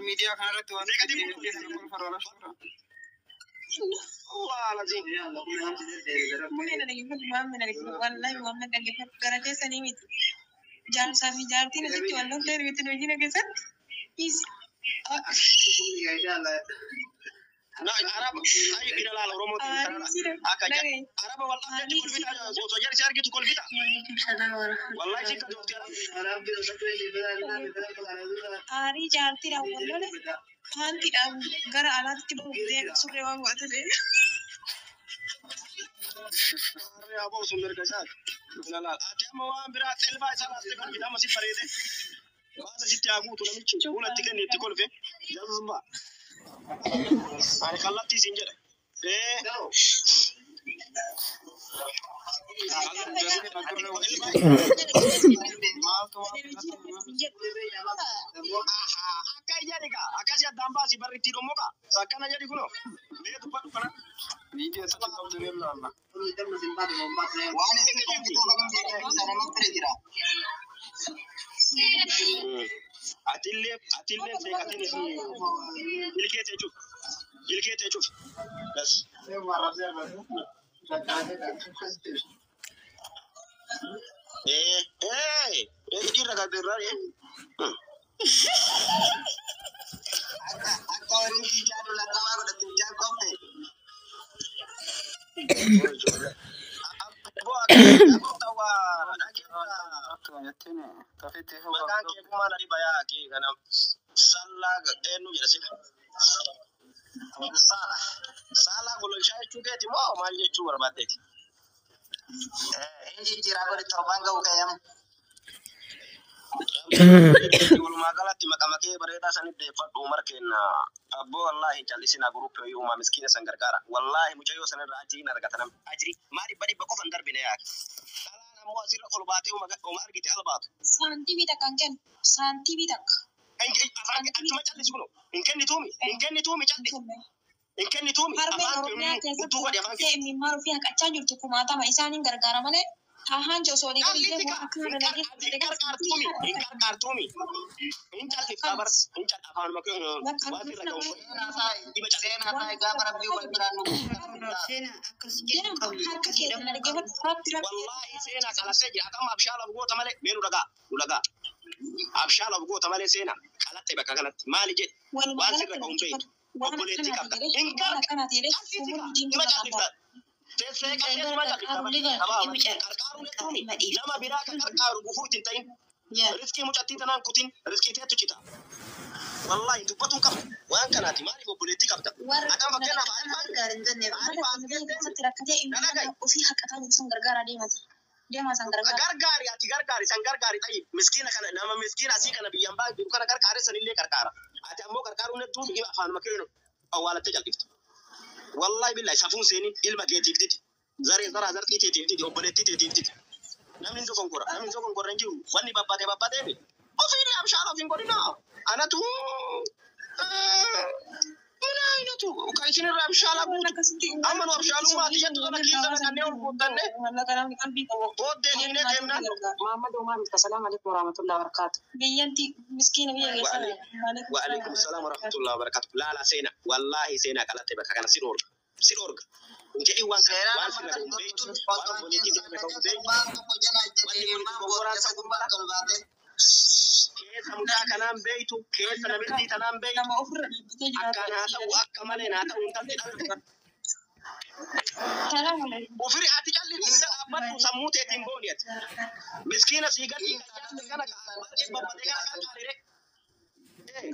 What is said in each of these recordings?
Miidiyaa kanarratti waan Allah. Mune na dhaggeeffadhu, Muhammad na dhaggeeffadhu, wallahi Muhammad dhaggeeffadhu, gara keessanii miti. Jaarsaa fi jaartiin asitti wal lolteen miti hojiin keessatti. Is Na araba ayi ila laala Oromootiin akka araba wallahi jechi kolfita osoo jarsi argitu kolfita. Wallahi si kajoofti araba. Aarii jaartiidhaan wal lole paantiidhaan gara alaatti bahuuf deema surree waan godhate deema. Harree haa ba'u sun mirga isaati. Ila laala. Ati amma waan biraa xilbaa isaa laastee kolfita amma si bareede. Baasa sitti haa guutu namichi fuula itti kenne itti kolfe. Jazba. Ani kallattii siin jedha. Ee. Akka jedhi kaa akkasi addaan baasi barri itti dhommo kaa akkana jedhi kunoo mee dubbadhu kana. Miidiyaa satti qabdu ni ilaalla. Atillee atillee seeqatiin isin ilkee ta'e cufi ilkee ta'e cufi. Bas. Ee ee ee dhiirra kan irraa ee. Abboo akka tawaa maqaan kee kumaan ani bayaa kee kana sallaa eenyu jedha sila. Saala. Saalaa gololchaa jechuu keeti moo maal jechuu barbaaddeeti? Walumaa galatti maqaa makee bareedaa sanitti deeffadhu Umar kenna. Abboo wallaahi callisinaa guruppii wayii uumaa miskiina san gargaara. Wallaahi mucayyoo sanirraa ajiriin argata namni. Ajiri maa dhibba dhibba qofa hin darbine yaaki. Dhalaan ammoo asirra ol baatee uma argite albaatu. Saantiimii takka hin kennu. Saantiimii takka. Afaan achuma callisi kunoo. Hin kennituumi. Hin kennituumi calli. Hin kennituumi. Harmeen Afaan Oromiyaa uttuu godhi afaan keessatti kee. imimmaan ofii haqachaa jirtu kumaatama isaaniin gargaara malee tahaan osoo olii gadi Callisi deemu kaa. akka Hin dalagee qarqaartuumi. Hin qarqaartuumi. Hin calliftaa bar. Hin cal afaanuma kee waan sirra ga'u. Dhiba calli. Harka keessan dhaggeeffadhu rabbi rabbi. Wallahi seenaa qalattee jira. Akkam abshaala goota malee mee nu dhagaa nu dhagaa. Abshaala goota malee seenaa qalattee bakka kanatti maali jedhe Walumaa waan sirra galatti ga'u hin beektu. dhaggeeffadhu. Waan Obboleettii akkanaati qabda. jedhee Hin waan akkanaati jedhee Calliisi kaa. umurii diintuu Dhima gargaara. callifta. Teessee qabdee dhima callifta. Qarqaaruu jechuun nama biraa kan qarqaaru gufuu ittiin ta'in. Riskii mucattii tanaan kutin riskii teettu cita. Wallahi dubbatuun qabdu. Waan kanaati maaliif obboleettii qabda? Warra Akkam fakkeenyaaf Arifaan mana Arifaan biyya keessatti rakkatee imimmaan ofii haqataa jiru san gargaara deemati. Deemaa san gargaara. Gargaari ati gargaari san gargaari ta'i miskiina kana nama miskiina asii kana biyyaan baa jiru kana gargaare sanillee gargaara. Ati ammoo gargaaruun hedduun afaanuma kee awwaalattee calqiftu. Wallahi billahi safuun seenin ilma keetiif didi. Zaree zaraa zarxii teetiif didi obboleettii teetiif didi. Namni hin dogonkora namni hin dogonkora hin jiru wanni babbatee babbatee mi. Ofiillee abshaala ofiin godhinaa. Anatu mana aynatu kan isinirraa abshaala Waan guutu. akkasitti Amma nu abshaalummaa ati jettu sana keessa naqannee ol guuttanne Maallaqa namni qalbii qabu. booddee dhiinee deemnaan. Muhammad Umar, assalamu alaikum warahmatullahi wabarakatuh. Biyyanti miskiina biyya keessaa. وعليكم السلام ورحمة الله وبركاته. لا لا سينا والله سينا قالت بك كان سيدورغ سيدورغ جئي وان وان سينا قوم بيت وان بوليتي تنا قوم بيت وان كون keessa mucaa kanaan beeytu keessa namittii tanaan beeytu Nama ofirra dhaabbatee jiraatu. akkaan haa ta'u akka malee naa ta'u intalli dhalte Salaam alaikum. ofiri ati calli isa dhaabbadhu sammuu teetiin booni ati miskiina sii gadi kana babbatee kana qarqaarire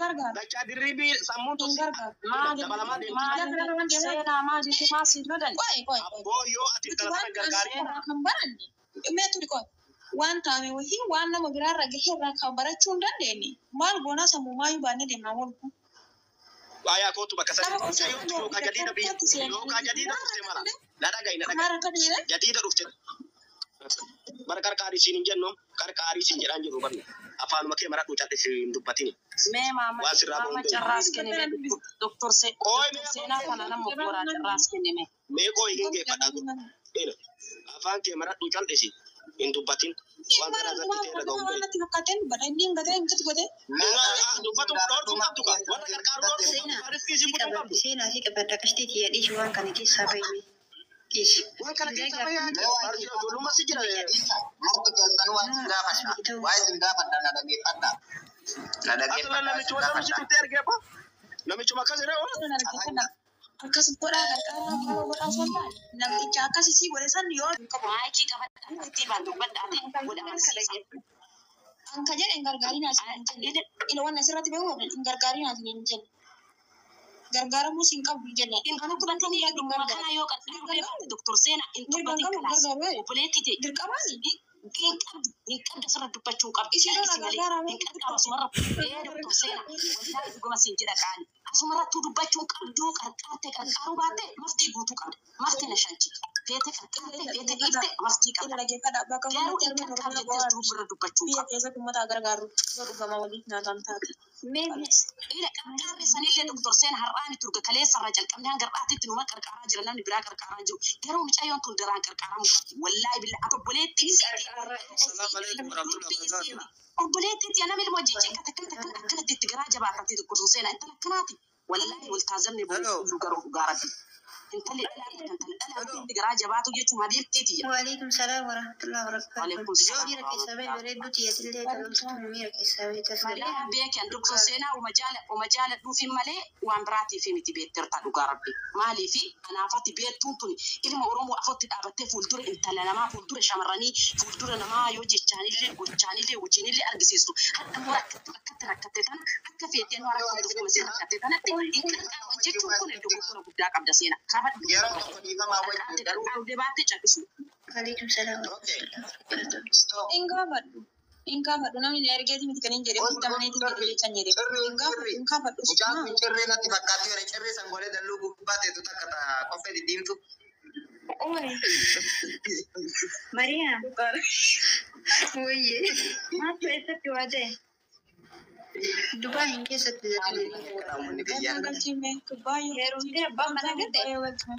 Gargaara. dachaa dirribii sammuun Hin tusi gargaaru. Maali dabalamaa deemti. maali seenaa maali maa siin lolan? Qoy qoy qoy. Abboo yoo ati Nuti intala waan sana gargaari irraa kan baranne mee turi qoy. Waan taane wayii waan nama biraarra gahe irraa kan barachuu hin dandeenye. Maal goonaa sammuu maayyuu baannee deemnaa oolu. Waayaa kootu bakka Nama sani osoo mucayyootu yookaan jadiida biyya yookaan jadiida dhufte mala na dhaga'i na dhaga'i Maal akka jedhan jadiida dhufte bara qarqaarii siin hin jennu qarqaarii siin jedhaan jiru barne afaanuma kee maradhu callisii hin dubbatini Mee maama waan sirraa maama ba'uun beeku. carraas kennime doktor Qooyi mee seenaa kana nama goraa carraas kennime. Mee qooyi hin geeffadhaa dur. Afaan kee maradhu cal'isi. Hin dubbatin. Waan garaa irratti ta'e dhaga'uun Waan ta'e. natti fakkaateen dubbadha. Inni hin gatee hin gatu godhee. Dubbatu dhorkuu qabdu kaa. Warra qarqaaru dhorkuu qabdu. Riskii isin butuu qabdu. Seenaa si qabadha qashtii tiyya dhiisi waan kana keessaa bahime. Dhiisi. Waan kana keessa bayaa ijoollummaa si jira. Marti keessan waa isin gaafadha. Waa isin gaafadha na dhaggeeffadha. Na Asirra dhaggeeffadha namichuma isin sana gaafadha. sitti ergee boo. Namichuma akkas jedhee oo. Akkas godhaa qarqaaraa godhaa godhaa osoo hin taane namticha akkas isii godhe san yoo Maayikii qabadha. Tartiibaan dubbadhaate godhamansiisa. Anka jedhe hin gargaarinaa isin hin jenne. Ila waan asirratti beeku hin gargaarinaa isin hin jenne. Gargaaramuus hin qabdu hin jenne. Kan dubbatanii dhumma kana yoo qarqaaru Doktor Seenaa hin dubbatin kalaas. Obboleetti ta'e. Dirqamaani. Hin qabdu hin qabdu asirra dubbachuu hin qabdu. Isheen Isi malee gargaara. hin qabdu asumarra ee Doktor Seenaa wallaahi dhuguma siin jedha qaali. Asumarrattuu dubbachuu hin qabdu qarqaarte qarqaaruu baatte maftii guutuu qabda. Maftii na shanchi. Feete qarqaarte feete dhiifte maftii Ila qabda. dhaggeeffadha. Bakka Garuu hundatti hin harmeen qarqaaru Oromoo jettee bu'aa duuba irra dubbachuu hin biyya qabdu. keessatti uummata gargaaru yoo dhugama waliif nyaataan taate. Mee Ila qarqaarri sanillee Doktor Seenaa har'aani turga kaleessa irraa jalqabnee hanga har'aatitti numa qarqaaraa jira namni biraa qarqaaraa hin jiru. Garuu mucayyoon tun daraan qarqaaramuu qabdi. Wallaahi billaahi ati obboleettii isiiti. Assalamu alaikum warahmatullahi wabarakatuh. Obboleettiitti nama ilmoo jijjiin kan takkan akkanatti itti garaa jabaatate tokko sun seenaa intala akkanaati. Wallaahi wal taazamne Hello. boru garuu dhugaa rabbi. Intalli dhalaa intala dhalaa itti garaa jabaatu jechuun habiibtiiti. Waalaikum salaam warahmatullahi wabarakatuh. Waalaikum salaam Miira keessaa bahi bareedduu tiyyatillee toltu miira keessaa bahi tasgabbii. Wallaahi beekan doktor Seenaa uma jaala uma jaaladhuufi malee waan biraatiif miti beekterta dhugaa rabbi. Maaliifi anaafati beektuun tuni ilma Oromoo afotti dhaabattee fuuldura intala namaa fuuldura shamarranii fuuldura namaa yoo jechaanillee gochaanillee hojiinillee argisiistu. Hadha immoo rakkattu akkatti rakkatte tana akka feetee nu rakkattu kuma si rakkatte tanatti hin qarqaaru jechuun kun dogoggora guddaa qabda Seenaa. Kaafadhu Yeroo tokko dhiifamaa wajjin qarqaarte garuu. qarqaaru baatte callisu. Waalaikum salaam Okay. warahmatullahi wabarakatuh. Stop. Hin gaafadhu. Hin gaafadhu namni na ergeeti miti kan hin jedhe Ol ofitti amaneeti ol jedhe jechaan jedhe. Cirri Hin gaafadhu cirri. hin gaafadhu. Mucaan kun cirrii natti fakkaatti jira. Cirrii sangolee dalluu gubbaa teetu takka ta'a. Qophee diddiimtu. Mariyaam. Wayye. Maaltu eessatti waa ta'e? Dubaayin keessatti Maaliif akka namoonni biyyaa? Galchiime baay'ee Heerumtee abbaan manaa gate? baay'ee galchime.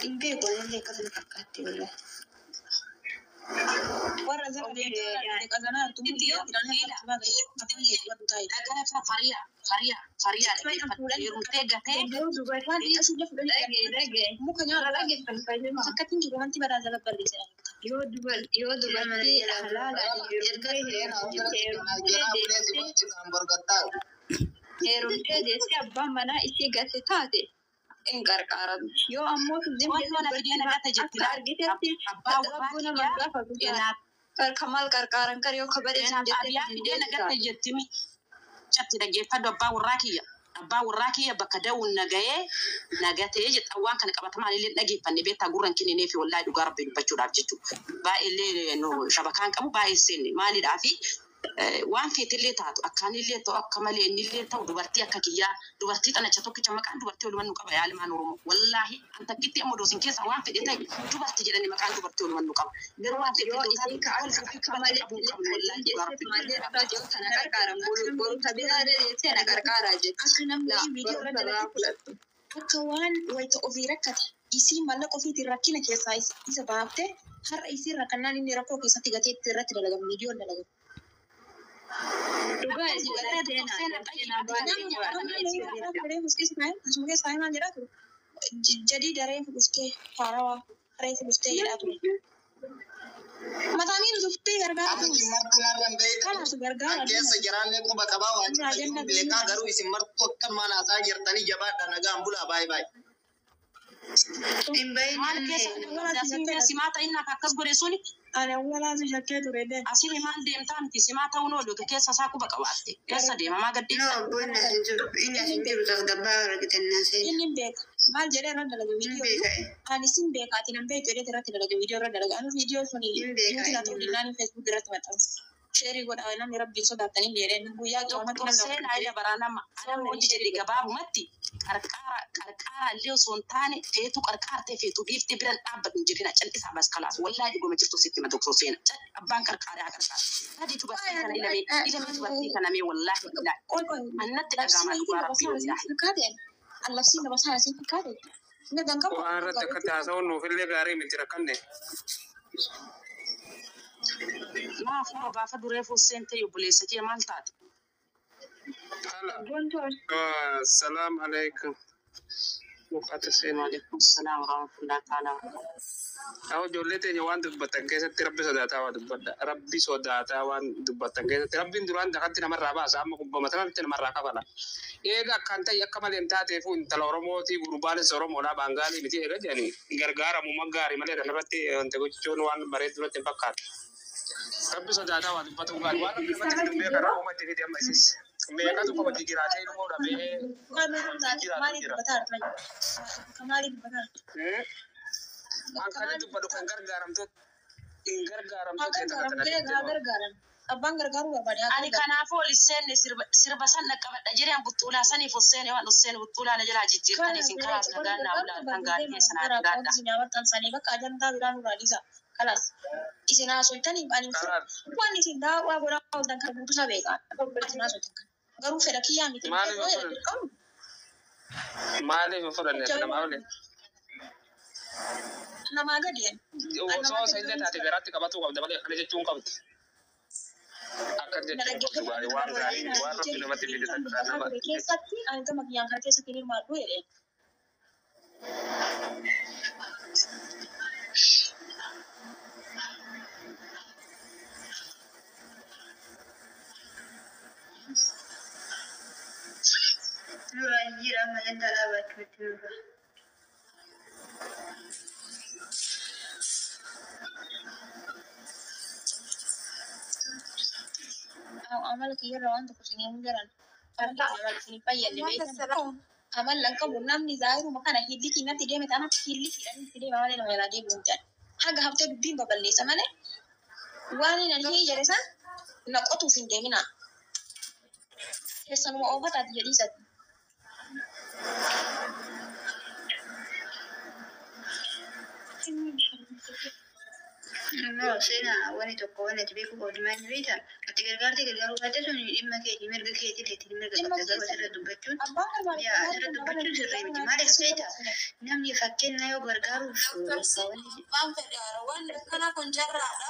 Hin beeku anillee akkasuma fakkaatti wallahi. Warra zara deemtee qazanaa artu hundi Dhagaafa fariyaa fariyaa fariyaa dhaggeeffadhu. Heerumtee gatee Dhagee dhagee. Muka nyaata Dhaggeeffatu. akkattiin jiru wanti badaa jala balleessa. Yoo dubartii halaalaan heerumtee deessee abbaan manaa isii gate taate hin qarqaaramtu. Yoo ammoo Wanti waan ati deena gate jetti akka argitetti abbaa warraa rabbuu nama kiyyaa gaafatu eenaaf taate maal qarqaaran kar yoo kabadee eenaaf abiyyaa deena gate jetti mi catti dhaggeeffadhu abbaa warraa kiyya. Abbaa warraa kiyya bakka da'uun nagayee nagatee jedha waan kana qabatamaan illee dhageeffanne beektaa gurra hin kennineef wallaahi dhugaa rabbi dubbachuudhaaf jechuudha. Baay'eellee nu shabakaan qabu baay'ee seenne maalidhaafi waan feetillee taatu akkaanillee ta'u akka malee innillee ta'u dubartii akka kiyyaa dubartii xanacha tokkicha maqaan dubartii walumaan nu qaba yaalimaan Oromoo wallaahi an takkitti amma doosin keessa waan fedhe ta'e dubartii jedhani maqaan dubartii walumaan nu qaba garuu waan fedhe yoo ta'u isiin taatu wal fuudhii akka kabaja malee qabuu hin qabnu wallaahi dhugaa rabbi malee yoo kana qarqaaran boru tabiraa deessee na qarqaaraa jetti. Akka namni Laa viidiyoo boru irra tabiraa dalagu fudhattu. akka waan wayita ofii rakkate isii mallaqa ofiitiin rakkina keessaa isa baaftee har'a isii rakkannaan inni rakkoo keessatti gateetti irratti dalagamu viidiyoon dalagamu. Dhugaa Akkas isin godhatee doktor seenaa Seenaa seenaa xayyiba baay'ee fakkeenyaaf dhugaadha. fakkeenyaaf Asuma keessa taa'ee maal jedhaa ture? Jadii daree fuustee haarawaa daree fuustee jedhaa ture. Mataa miin tuftee gargaara Ati ture. isin martuu narra hin beektu. Kanaaf gargaara Kan keessa jiraallee quba qabaa waa Irraa cufa jiru jenna beekaa garuu isin martuu akkanumaan haasaa jirtanii jabaadha nagaan bulaa baay'ee baay'ee. Hin bahin maal keessa asiin simaa ta'innaaf akkas godhe suni Ani awwalaatu shakkee ture dee. asiin maal deemtaa miti simaa ta'uun oolu keessa isaa quba qabaatte keessa deemamaa No, gaddeessa. obboonni as hin jiru. Inni as hin jiru tasgabbaa argitan naa seena. Inni hin beeka. Maal jedhee irra dalaga Hin viidiyoo. beeka. Ani sin beeka ati nan beektu jedhee irratti dalaga viidiyoo irra dalaga. Ani viidiyoo suni Hin beeka yuuti na inni. ta'u feesbuuk irratti maxxansa. Sheerii godhaa namni rabbiin sodaatanii jedhee guyyaa qiyaamatti Doktor namni Seenaa ila baraa nama anama hojii jedhe gabaabumatti qarqaara qarqaara illee osoo hin taane feetu qarqaartee feetu dhiiftee biran dhaabbatu hin jedhina callisaa bas kalaas wallaahi dhuguma jirtu sitti hima Doktor Seenaa abbaan qarqaaree haa qarqaaru. Sadi dubartii kana ilamee ilamee dubartii kana mee wallaahi billaahi Qoy qoy annatti labsii dhagaamaa wayiitiin dhugaa rabbii labasaa isin wallaahi. fakkaateen labsii labasaa isin fakkaateen. Inni gangabu Waan irratti akkatti haasa'uun nuufillee gaarii miti rakkanne. Maa fuula gaafa duree fuusseen ta'e obboleessa kee maal taate? Hala. Gontu Salam alaikum. Muqata seenaa. Waalaikum salaam warahmatullahi ta'ala wabarakatuh. Haa, ijoollee teenya, waan dubbattan keessatti rabbi sodaataa waa dubbadha. Rabbi sodaataa waan dubbattan keessatti. Rabbiin duraan dakatti namarraa baasa, amma gubbama sanatti namarraa kafala. Eega akkaan ta'e akka malee hin taateefu intala Oromootii, gurbaanis Oromoodhaa, Baangaalii miti eega jedhanii gargaaramuma gaarii malee kanarratti wanta gochuun waan bareedu duratti hin fakkaatu. Rabbi sodaataa waa dubbatu gaarii. Waan rabbi namatti fidu beeka, rakkoo itti fide amma isis. Meeqatu qofa jijjiiraatee ilmoo dhabee jiraatu jira. Eh? An kan dubbadhu kan gargaaramtu hin gargaaramtu ta'e tana tana jettee. Abbaan gargaaruu barbaade haa Ani gargaaru. kanaafuu ol seenne sirba san dhaqqabadha jedheen buttuulaa saniif ol seene, waan ol seene buttuulaa na jalaa jijjiirtanii isin kalaas nagaan naa bulaa, kan gaarii keessa naa jiraadha. Kalas isin haasoftan ani Kalaas waan isin daawwaa godhaa ooltan kan guutuu isaa beekaa. Isin haasoftan kan. Garuu fedha kiyyaa miti. Maaliif hin fudhanne? Maaliif hin fudhanne namaa waliin? Namaa gadi. Osoo isa illee taate garaatti qabatu qabda malee akkana jechuun qabdi. Akkan jechuun qabdu gaarii, waan gaarii waan rabbi namatti fide takka nama. Keessatti ani gama kiyyaan kana keessatti hin hirmaadhu jedheen. Nuraan jira malee dhaabachuutti nurra. Amala kiyyarra waan tokko isin himuu jiran. Amala isin hin fayyadne beekan. Amala hin qabu namni zaahiruma kana hillikii natti deeme taana hillikiidhaan itti deema malee nama jalaa deemuu hin jedhan. Haga haftee dubbiin babal'eessa malee waan inni ani hin jedhe san na qotuuf hin deemina. Keessanuma oofataati jedhiisati. No, seenaa wani tokko wanni ati beekuu qabdu maal beektaa? Ati gargaartee gargaaruu baatte sun dhimma keeti, mirga keeti illee mirga Dhimma qabda, garuu keessa asirra dubbachuun abbaan barbaade yaa gargaaruu asirra danda'a dubbachuun malee sirrii miti. gargaaruu Maaliif beektaa? Namni fakkeenya yoo gargaaruuf wanni Abbaan fedhe waan akkanaa kun jarraadha.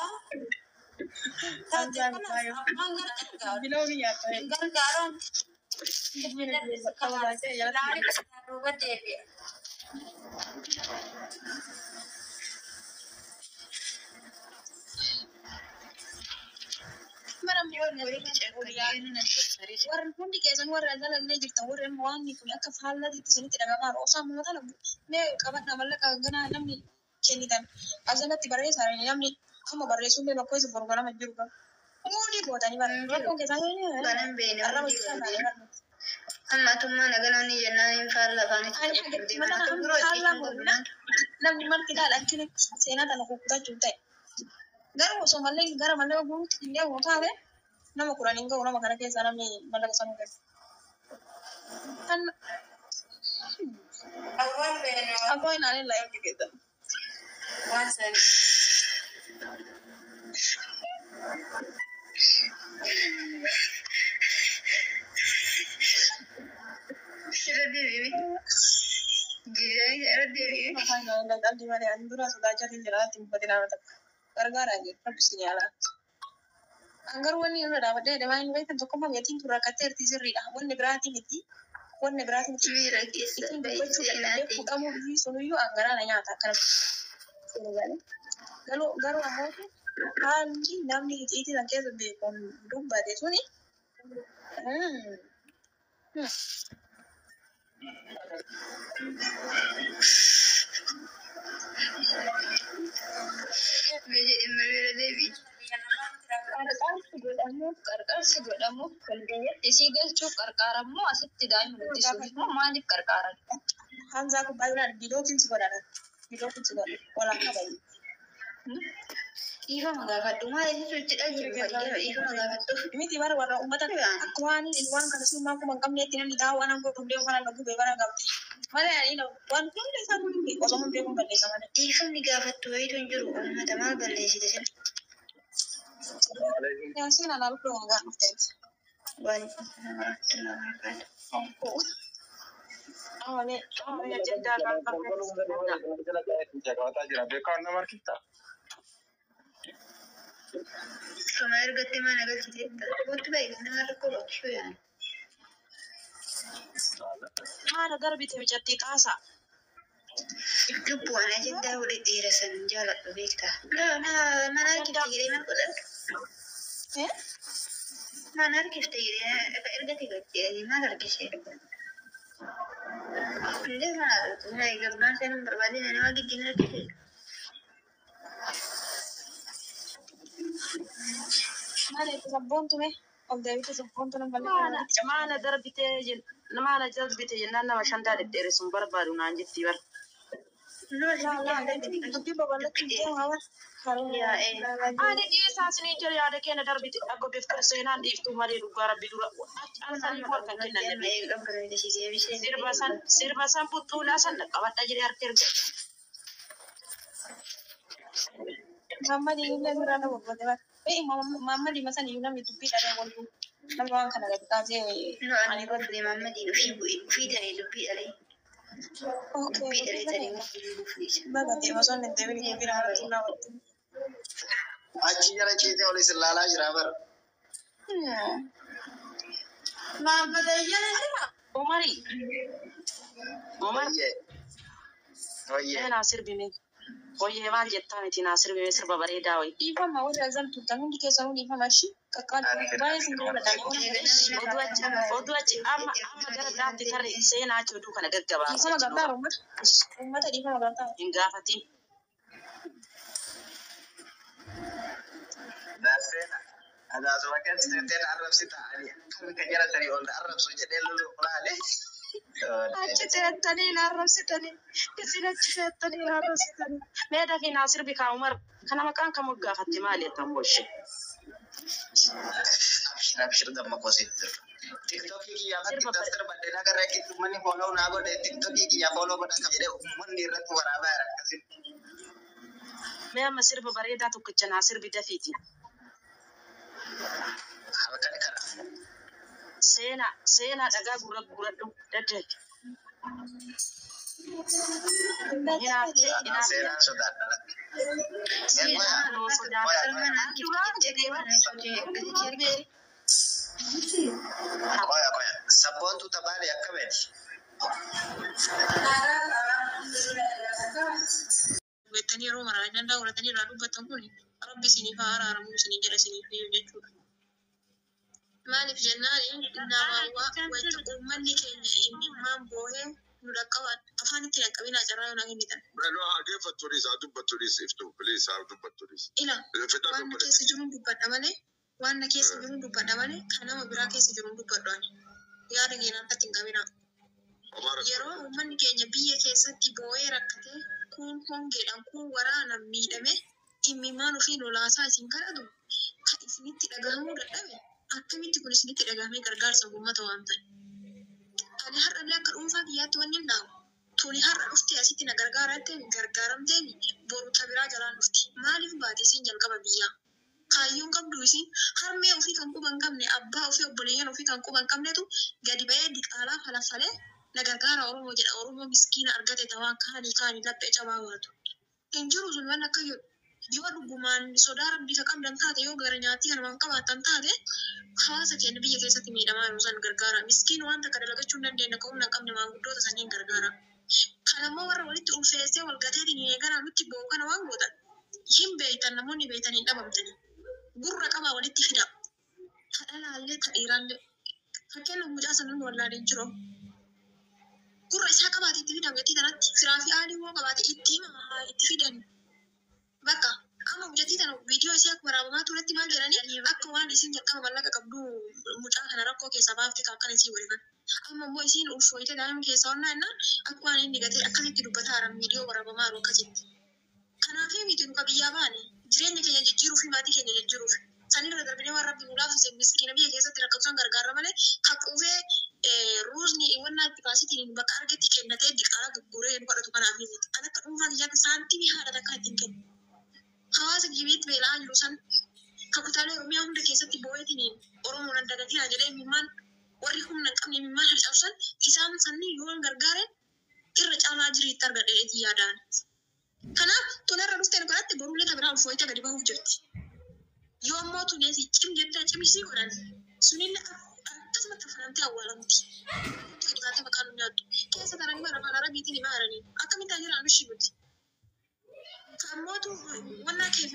Taate kanas abbaan gargaaru. Biloo biyyaa ta'e. Hin gargaaruun ilaalee duuba deebi'a. walitti ceekanii Warri hundi keessan warra jalallee jirtan, warri amma waan kun akka faallatitti isinitti dhagamaa jiru. Osoo amma tana mee qabadhaa, mallaqa ganaa namni kennitan asalatti barreessaa, namni amma barreessuun bakka isa boru ganama jiru qaba. Umurii gootanii bara rakkoon keessan kanan beene arraba hundi jechaa godhe. taane barra. Amma atummaa naganoonni jennaan hin faalla afaanitti Ani qabachuuf haga deeman. mata Haa ta'u amma biroo itti faallaa hin qabdu godhina maal? namni marti ilaala akkina seenaa tana kukkutachuu ta'e. Garuu osoo mallee gara mallaqa guuruutti hin deemu taate nama 10 hin ga'u nama kana keessaa namni mallaqa sanuu kennu. Kan Abbaan beena abbaa ilaalee laa yoo keessan. waan sani. Irra deebi'ime. Jijjiiranii irra deebi'ime. Afaan ilaalee qalbii malee ani dura sodaachaa hin jiraatti hin uffatin nama takka. Gargaaraa jiru rabbi si nyaala. An garuu wanni irra dhaabadhee deemaa hin beektan tokkummaa gatiin tun rakkatteerti sirriidha. Wanni biraatii miti. Wanni biraatii miti. Miira keessa Ittiin bahi dubbachuu seenaa dadhabdee ta'e. fuudhamuu fi sunuyyuu an garaa na nyaata akkana. Garuu ammoo haalli namni icciitii san keessa beekuun dubbate suni Mee jedhee miira deebi'i. Qarqaarsi godhamuuf kan biyyatti isii galchuuf qarqaarammoo asitti daa'ima guddisuuf immoo maaliif qarqaaran? Hamzaa kubbaa biraan bilookiin si godhan. Bilookiin si godhan. Walakkaa bayi. Dhiifama gaafadhu. Maal isitu itti dhalche dhiifama gaafadhu. Miti bara warra uummata akka waan waan kana summaa kuma hin qabneetti namni daawwaa nan godhu deemu kana gubee bara qabdi. Malee ani waan hundi isaa kun osoo hin beekuun balleessa malee. Dhiifamni gaafattu wayitu hin jiru. Uummata maal balleessite sin? Yaasiin alaa dhufee nagaa dhufteeti. Waan warahmatullahi wabarakatuh. Amalee amalee Ajandaa gaafadha. Jira beekaa nama harkifta. Kama ergatte mana galchiteetta. Wanti baay'ee nama rakkoo qabdu yaani. Haala darbite micattii xaasaa. Lubbu ana ajandaa wali dheerasan hin jaaladhu beektaa. Mana harkifte jedhee maal godhadhu? Mana harkifte jedhee ergate galchee maal harkisee? Illee mana argatu. Gabbaan seenuun barbaadeen ani waa giddiin harkisee. Maal itti sabboontume? Ol deebite sabboontu nama bal'aa. Maana darbite maana darbite jennaan nama shantaa dhedheeressuun barbaadu naan jetti bar. Dubbii babal'achuun deema bar. Ani dhiisaa isiniin jedhe yaada keenya darbite akka biftu seenaan dhiiftuu malee dhugaa rabbi dura ansanii harkan kennan sirba san sirba san buttuulaa san qabadha jedhee harka erga. Mamma illee irraa nama bobbate bar. Mamma masan iyyuu namni dubbii dhabee wal nama waan kana gadi kaasee. No, ani godhe Mammadiin ofii ta'ee dubbii dhalee. Dubbii dhalee ta'ee Baga ta'e osoo hin deebiin dubbii nama tullaa walitti. Achi jala ciisee ol isin laalaa jira bara. Umari. Umar. Wayyee. Wayyee. Mee naa sirbime. Wayyee maal jettaa miti naa sirbime sirba bareedaa wayi. Dhiifama warri azam turtan hundi keessanuu dhiifama ishii qaqqaali baay'ee sin jaalladha. Oduu achi oduu achi amma amma gara biraatti tarree seenaa achi oduu kana gaggabaabsa. Dhiifama gargaaru uummata uummata dhiifama gargaaru. Hin gaafatin. Daasseena. Adaasuma keessa teetteen arrabsita ani akka jala tarii ol arrabsu jedhee loluuf laale. Achi teettanii na arrabsitanii isin achi teettanii na arrabsitanii. Mee dafii naa sirbi kaa Umar kana maqaan kam gaafatte maali jettan booshee. Abshir abshir gamma kositti. Tiktokii kiyyaa irratti sirbadhe nagarra itti uummanni fooloo naa godhe tiktokii kiyyaa fooloo godha qaba jedhee uummanni irratti waraabaa jira akkasitti. Mee amma sirba bareedaa tokkicha naa sirbi dafiiti. Halkan kana. Seenaa seenaa dhagaa gurra guuradhu daddabi. Hinaaftee hinaaftee. Seenaan sodaadha. Seenaa sodaadha. Duraan jedhee Qoya qoya. Sabboontu tabaale akkamiiti? Beektanii yeroo maraa ajandaa godhatanii irraa dubbatan kun rabbi isiniif haa araaramuu isinii jedha isiniif iyyuu jechuudha. Maaliif jennaan nama wanta uummanni keenya imimmaan boohee nu dhaqqaba afaan itti dhaqqabinaa carraa yoo naa kennitan. Bueno, dhaggeeffattuunis haa dubbattuunis iftu please haa dubbattuunis. Ila Fedhaa waan na keessa jiruun dubbadha malee waan na keessa jiruun dubbadha malee kan nama biraa keessa jiruun dubbadhu ani. Yaada keenan irratti hin qabinaa. Yeroo uummanni keenya biyya keessatti boo'ee rakkatee kuun hongeedhaan kuun waraanaan miidhame imimmaan ofii lolaasaa isin kadhatu kan isinitti dhagahamuu dadhabe akkamitti kun isinitti dhagahamee gargaarsa uummata waan ta'e. Ani har'allee akka dhuunfaa kiyyaatti wanni hin dhaabu. Tuni har'a dhuftee asitti na gargaaramtee gargaaramtee boru ta biraa jalaan dhufti. Maaliif baate isin jalqaba biyyaa? Kaayyoon qabdu isin harmee ofii kan quba hin qabne abbaa ofii obboleeyyan ofii kan quba hin qabnetu gadi ba'ee diqaalaa falafalee na gargaara Oromoo jedha. Oromoo miskiina argate tawaan kaanii kaanii laphee cabaa baatu. Hin jiru sun waan akka jedhu. Yoo dhugumaan sodaa rabbii ka qabdan taate yoo gara nyaattii kanamaaf qabaattan taate hawaasa keenya biyya keessatti miidhamaa jiru san gargaara. Miskiin waan takka dalagachuu hin dandeenye ka humna hin qabne maanguddoota saniin gargaara. Kanammoo warra walitti ulfeessee wal gateetiin hin eeganaa nutti bo'u kana waan gootan hin beeytan namoonni beeytan hin dhabamtanii. Gurra qabaa walitti fida. Ta dhalaallee ta dhiiraallee. Fakkeenyaaf mucaa sana nu wallaalee hin jiru. Gurra isaa qabaate itti fidan gatii kanatti firaa fi aalii hoo qabaate itti hima haa itti fidan. Bakka amma mucattii tana viidiyoo isii akka waraabamaa turetti maal jedhanii akka waan isin jalqaba mallaqa qabdu mucaa kana rakkoo keessaa baafte kan akkana isii godhe kana. Amma immoo isiin ulfooyite daa'ima keessaa onnaa jennaan akka waan inni gatee akkasitti dubbataa jiran viidiyoo waraabamaa jiru akkasitti. Kanaaf miti nu biyyaa baane jireenya keenya jijjiiruu fi maatii keenya jijjiiruuf sanirra darbinee waan rabbi nu laafise miskiina biyya keessatti rakkatu san gargaarra malee kan quufee ruuzni wannaa itti baasitiin bakka argetti kennatee diqaalaa gurguree nu kadhatu kanaaf miti. An akka dhuunfaa kiyyaatti saantimii haadha takkaa ittiin kennu. Hawaasa gibiitti beela'aa jiru san kan kutaalee Oromiyaa hunda keessatti boo'eetiin Oromoon an dagatinaa jedhee imimmaan warri humna hin qabne imimmaan harcaasu san isaan sanni yoo gargaare irra caalaa jiriitti argadhe jedheetiin yaadaan. Kanaaf tolarra dhufteen godhatte borullee ta biraa ulfooyitee gadi bahuuf jirti. Yoo ammoo tuneesi cim jettee cimisii godhan sunillee akkasumatti afanamtee awwaalamti. Gadi baatee maqaa nu nyaattu. Keessa taranii bara afaan arabiitiin himaa jiranii. Akkamitti haa jiraannu ishii nuti. Kammootu wannaa kee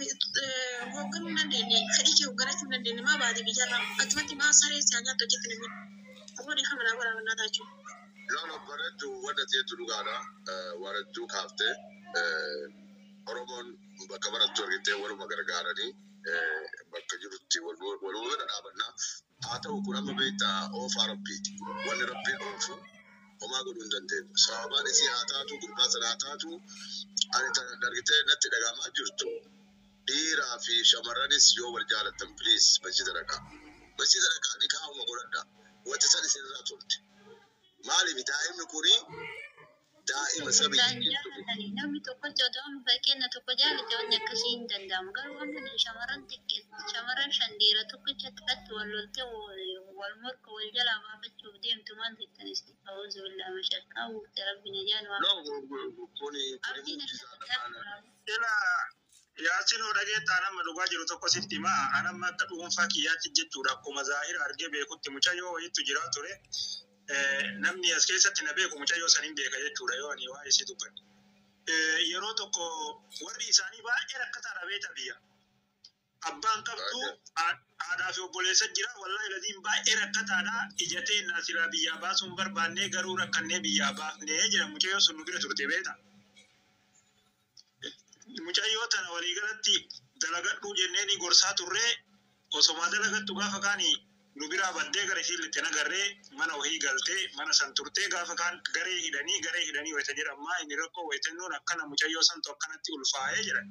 hoogganuu hin dandeenye, fedhii kee hoogganachuu hin dandeenye, maa baate biyyarraa achumatti maa saree si haa nyaattu hojjette namni. Aboo dhiifama naa godhaa mannaa taachuu. Lola bareedduu wanna ta'etu dhugaadha. Waan hedduu kaaftee Oromoon bakka barattu argitee waluma gargaaranii bakka jirutti waluma bira dhaabanna. Haa ta'u kun amma beektaa oofaa rabbiiti. Wanni rabbiin oofu homaa godhuu hin dandeenyu. Sababaan isii haa taatu gurbaa sana haa taatu ani tan argitee natti dhagahamaa jirtu. Dhiiraa fi shamarranis yoo wal jaalattan please masjida dhaqaa. Masjida dhaqaa nikaahuma godhadhaa. Wanti san isinirraa tolti. Maaliif daa'imni kuni daa'ima Kan sabii jirtu. jaalatanii namni tokkotti otoo amma fakkeenya tokko jaalate wanni akkasii hin danda'amu. Garuu amma shamarran xiqqee shamarran shan dhiira tokkichatti irratti wal loltee wal morka wal jalaa baafachuuf deemtu maal jettanis a'uuzu billaa mashaqqaa wuufte rabbi najaa nu No, kuni kuni abdiin mucjisaadha akka maana. Ila Yaasin dhageettaa nama dhugaa jiru tokko sitti himaa. Ani amma akka dhuunfaa kiyyaatti jechuudha. Akkuma zaahira argee beekutti mucayyoo wayiitu jira ture. Namni as keessatti na beeku mucayyoo saniin beeka jechuudha yoo ani waa'ee isii dubbadhe. Yeroo tokko warri isaanii baay'ee rakkataadha beekta biyya. Abbaan qabdu haadhaa fi obboleessa jira. Wallaahi ladiin baay'ee rakkataadha. Ijatee na silaa biyyaa baasuun barbaannee garuu rakkannee biyyaa baafnee jira. Mucayyoo sun nu bira turte beekta. Mucayyoo tana waliigalatti dalagadhuu jennee gorsaa turree osoma dalagattu gaafa kaani nu biraa baddee gara ishii lixxe nagarree mana wahii galtee mana san turtee gaafa kaan garee hidhanii wayita jedhamaa inni rakkoo wayitennuun akkana mucayyoo santu akkanatti ulfaa'ee jedhan.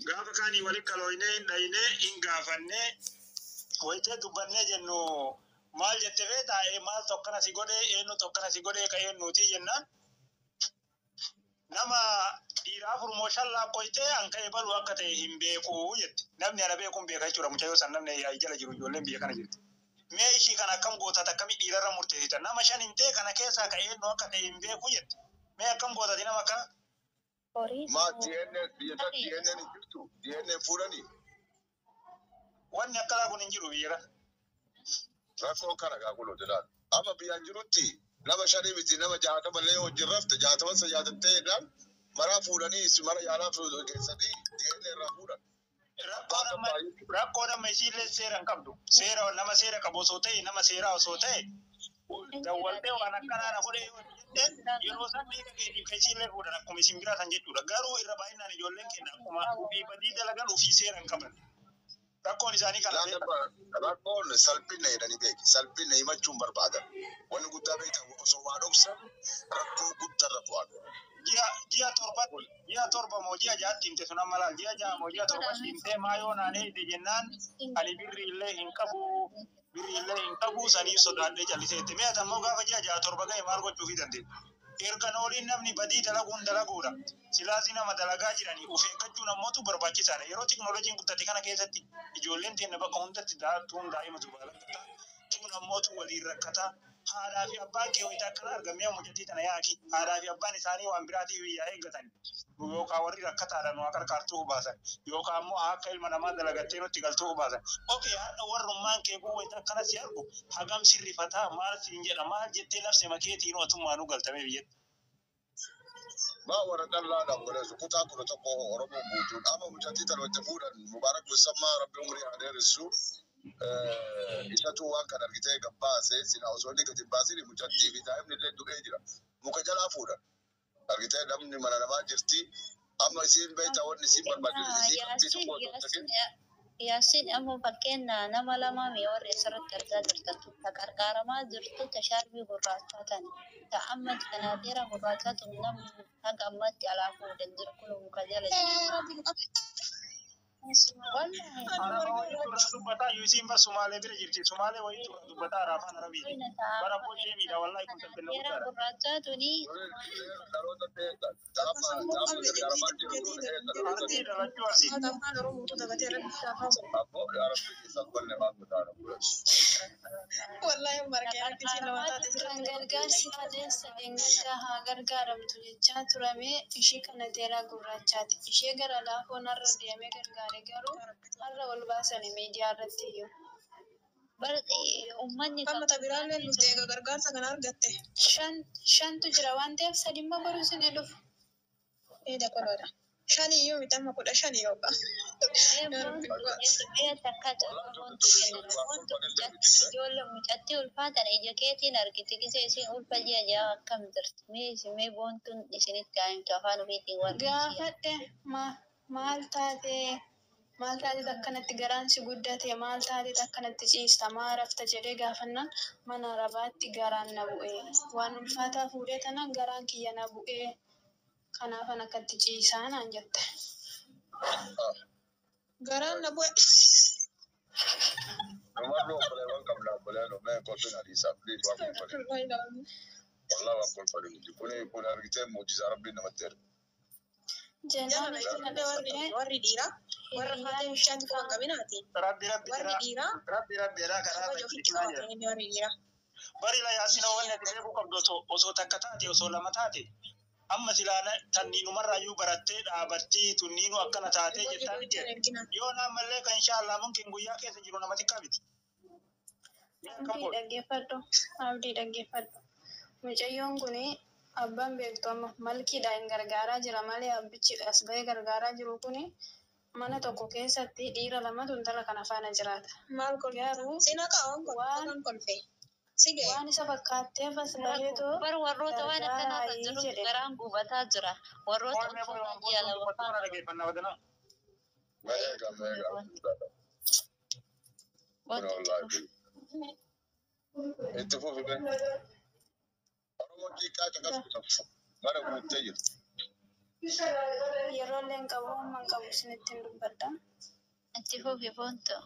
Gaafa kaanii walitti kalooynee hin dhayinee hin gaafannee wayitee dubbannee jennu maal jette beektaa maaltu akkana si godhee, eenyutu akkana si godhee, ka eenyuutii jennaan nama dhiira afur moo shan lakkoytee an ka'e baluu akka ta'e hin beeku jette. Namni ana beeku hin beeka jechuudha. Mucayyoo san namni jala jiru ijoolleen biyya kana jirti. Mee ishii kana akkam gootata, akkamii dhiirarra murteessita? Nama shan himtee kana keessaa ka eenyu akka ta'e hin beeku jette. Mee akkam gootati nama akkana? Horii Ma DNA biyya tan DNA hin jirtu. DNA fuudhanii Wanni akkanaa kun hin jiru biyya kana. Rakkoon kana gaa kun hojjetaan. Amma biyyaan jirutti nama shanii miti nama 60 illee wajjin rafte 60 sa jaatattee jennaan maraa fuudhanii mara yaalaa geessanii DNA irraa fuudhan. Rakkoon amma isiillee seera hin qabdu. Seera nama seera qabu osoo ta'e, nama seeraa osoo ta'e, dawwaltee waan akkanaa na godhee yoo jetteen yeroo san dhiiga keetiif ka isiillee fuudhan akkuma isin biraa san jechuudha. Garuu irra baay'inaan ijoolleen keenya akkuma ofii badii dalagan ofii seera hin qaban. Rakkoon isaanii kana beekaa. Rakkoon salphina jedhanii beeki. Salphina himachuun barbaadan. Wanni guddaa beektan osoo waa dhoksan rakkoo guddaarra bu'an. Ji'a torbatti, ji'a 7 moo ji'a 6tti himte sun amma laal ji'a 6 moo ji'a 7tti himtee maa yoo naanee hidhe jennaan ani birri illee hin qabu, birri illee hin qabu, saniif sodaadhee callisee jette. Mi'a ammoo gaafa ji'a 6 7 ga'e maal gochuufii dandeenya? Erga nooliin namni badii dalaguun dalaguudha. Silaasii nama dalagaa jiranii of eeggachuun ammootu barbaachisaadha. Yeroo tiknooloojiin guddate kana keessatti ijoolleen teenya bakka hundatti tuun daa'ima durbaa rakkataa, tuun ammootu waliin rakkataa. Haadhaa fi abbaan kee wayita akkana argamee mucattii tana yaaki. Haadhaa fi abbaan isaanii waan biraatiif biyyaa eeggatan. Yookaan warri rakkataadha nu qarqaartuu baasan. Yookaan ammoo akka ilma namaa dalagattee nutti galtuu baasan. Okay, har'a warrummaan kee kun wayita akkana si argu hagam sirrifataa, maal siin jedha, maal jettee nafse makeetiin otummaa nu galtamee biyyatti. Maa warra dhallaadhaan godheessu kutaa 11 Oromoo guutuun amma mucattii tana wajja fuudhan Mubaarak Musammaa Rabbi umurii haa dheeressu. Isatu waan kana argitee gabbaase sila osoo inni gadi hin baasin mucattii fi daa'imni illee du'ee jira. Muka jalaa fuudhan. Argitee namni mana namaa jirti. Amma isiin beektaa wanni isiin barbaachisu isii qabxii tokko osoo hin ta'in. Yaasiin ammoo fakkeenya nama lama mee warri asirratti argaa jirtan ta qarqaaramaa jirtu ta shaarbii gurraachaa tani. Ta amma kanaateera gurraachaa tun namni haga ammatti alaa fuudhan jiru kun muka jala jiru. Wallahi. Araba wayiitu irraa dubbataa yuusiin bar Sumaalee bira jirti. Sumaalee wayiitu irraa dubbataa afaan Arabiiti. Bara boshee miidha wallahi kun salphina Kanaateera guddaadha. gurraachaa tuni. Dhaloota ta'amma ta'amma gargaaramaa jiru kun eessa dhaloota Arsii dhalachuu arsii. Afaan Oromoo taphatee irratti afaan Abboo yaa Rabbi keessan qonne maal godhaa godheessu. Wallahi margee harki ishee lama taate Kan sirriitti gargaarsi kaleessa dheengaddaa haa gargaaramtu jechaa turame ishii kana teeraa gurraachaati. Ishee gara laafoon har'a deemee gargaare. barbaade garuu har'a ol baasanii miidiyaa irratti iyyuu. Bar uummanni Amma tabiraallee nuti eega gargaarsa kana argatte. Shantu jira waan ta'eef sadimmoo boruu isin dhufu. Eeda qoloodha. Shaniyyuu miti amma 15 yookaan. Biyya takka wanti kennan ijoollee mucattii ulfaatan ija keetiin argite gisee isiin ulfa ji'a ja'a akkam jirti mee isin mee boontuun isinitti haa himtu afaan ofiitiin warri Gaafadhe maal taate maal taate akkanatti garaan si guddate maal taate akkanatti ciista maa rafta jedhee gaafannaan mana arabaatti garaan na bu'e waan ulfaataa fuudhee tanaan garaan kiyya na bu'e kanaafan akkatti ciisaa naan jette. Garaan na bu'e. Namarra obboleewwan qabna obboleen mee kolfin hadiisaa please waan kolfani. Wallah waan kolfani miti. Kuni kun argitee muujizaa rabbiin namatti erga. Jennaan itti Warri warri dhiiraa warra haati bishaan quban qabinaati. Rabbi rabbi Warri jedhaa. dhiiraa Rabbi rabbi jedhaa karaa kabaja ofitti fayyadamaa jira. qabatanii warri dhiiraa. Bari la yaasinoo wanni ati beekuu qabdu osoo takka taate osoo lama taate amma silaa tanniinumarraayyuu barattee dhaabattee tunniinu akkana taatee jettaa miti. Yoo ammallee kan inshaallah mumkin guyyaa keessa jiru nama xiqqaa miti. Abdii dhaggeeffadhu. Abdii dhaggeeffadhu. Mucayyoon kun abbaan beektu amma malkiidhaan hin gargaaraa jira malee abbichi as bahee gargaaraa jiru kun mana tokko keessatti dhiira lamatu intala kana faana jiraata. Maal kolfee? Garuu Sina qaawwan waan kolfee kolfee. Si ga'e. waan isa fakkaatteef as baheetoo Bar warroota waan akkanaa kan gargaaraayi jiru jedhe. garaan gubataa jira. Warroota Qormee boy ulfaataa waan ji'a boontuun lama dubbatu kana faana. dhaggeeffannaa badanaa. Meeqa meeqa. Kun Wanti wallaahi. Itti fufi mee. Oromoon xiqqaa caqasuu qabdu. Mana guuttee jirti. Yeroo illee hin qabu amma hin qabu isinitti hin dubbadha. Itti fufi boontu.